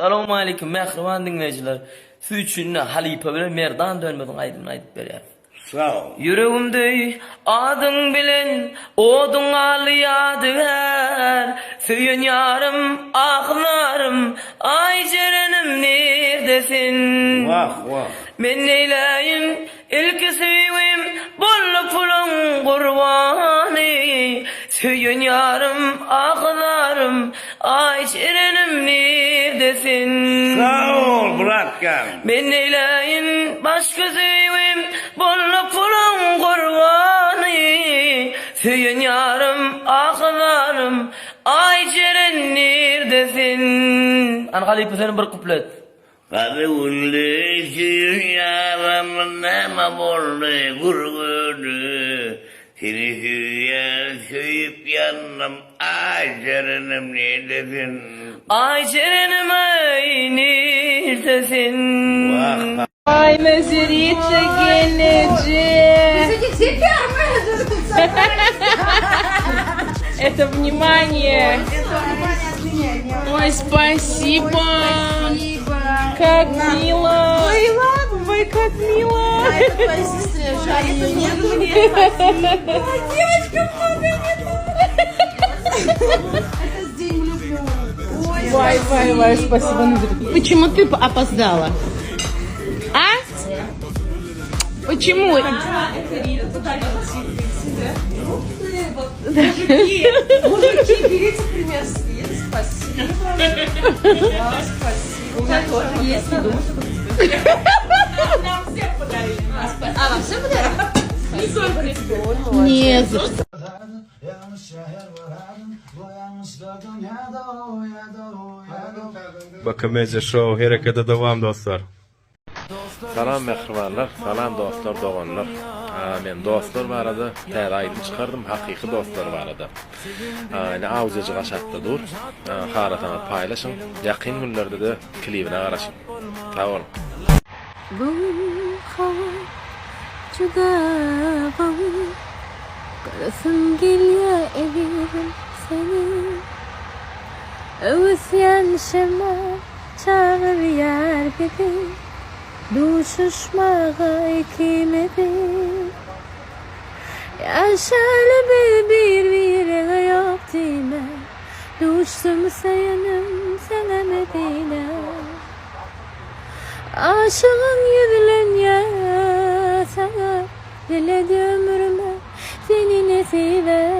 Salowmaleýkim mähriban diňleýjiler. Siz üçin ine halypa bilen Merdan Dönmeziň aýdymyny aýdyp berýäris. Sag ol. Ýüregimde adyň bilen oduň galdy ýadygär Söýen ýarym ah-zarym aý jerenim nirde sen Wah wah. Men neýläýin Ilki söýgim boldy puluň gurbany, Söýen ýarym, ah-zarym, aý jerenim nirde sen? Sag bol bratkan. Men neýläýin başga söýgim boldy puluň gurbany, Söýen ýarym, ah-zarym, aý jeren nirde sen? Hany halypa sen bir kuplet. Gara günli söýen ýarym näme boldy gür-göni Seni söýýän söýüp ýandym aý jerenim nirde sen. Aý jerenim aý nirde sen. Wah. Aý Nazerita gelneje. Это внимание. Ой, спасибо. Как мило. Ой, ладно, ой, как мило. Это твоей сестре, жаль, ее нету. Девочка много нету. Это с день влюбленных. Ой, Вай, вай, вай, спасибо, Назерит. Почему ты опоздала? А? Почему? Мужики, берите пример с Лизы, спасибо. Да, спасибо. У меня тоже есть, не думаю, что Нам всем подарили. А, вам всем подарили? Не только тебе. Не за что. Baka Media Show herekete dowam dostlar. Salam mähribanlar, salam dostlar, doganlar. Men dostlar barada täze aýdym çykardym, hakyky dostlar barada. Ine audiojyk aşakda dur. Halasaňyz paýlaşyň. Ýakyn günlerde-de klibine garaşyň. Sag boluň. Bu gün hawa juda gowy Göresim gelýär ezizim seni Öwüsýän şemal çagyrýar bizi Duşuşmaga ikimizi Ýaşaly biz bir-birege ýok diýmän Duşdum söýenim saňa Medine. Aşygyň ýüzlenýär saňa, Diledi ömrüme seni nesip et.